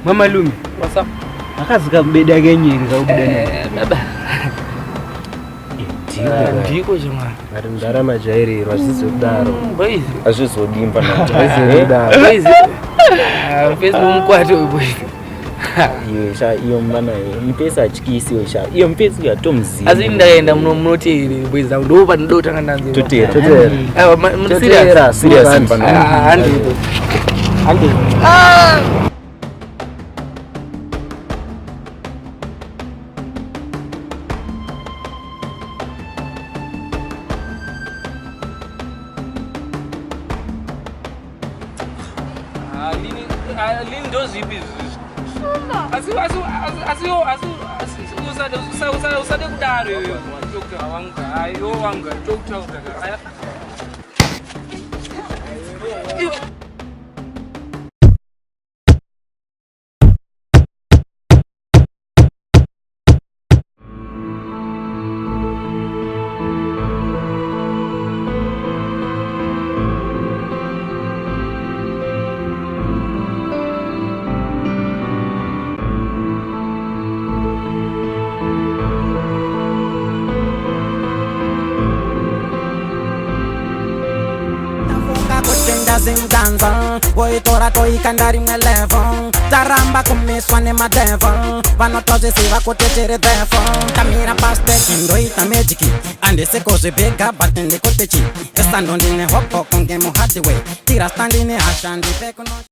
Mamalume. What's up? Akazi kabeda kenyeri kaubuda Eh, baba. Ndiko chemwana. Ari ndarama jairirwa hazvizodaro. Boys. Hazvizodimba Hazvizodaro. Boys. Ah, Facebook mukwato boys. Iwe sha iyo mbana mupesi atyisi sha iyo mupesi yatomuziva. Asi ndakaenda muno munoti boys zangu ndo pandinotanga ndanzi. Totera. Totera. Ah, serious. Serious mbana. Ah, handiko. Handiko. Ah! Lini ndozvipi izvi? Asi asi asi asi usade usade usade kudaro iwe. Doctor wangu, ayo wangu, doctor wangu. Tafunga kuchinja zimdanzo voitora toikanda rimwe level taramba kumiswa nemadevil vanotozvisiva kuti tiri devil tamira pasteki ndoita magic handisi kuzvibhiga but ndikuti chi esando ndine hopo kunge muhardway tirasta ndine hasha ndipe kuno.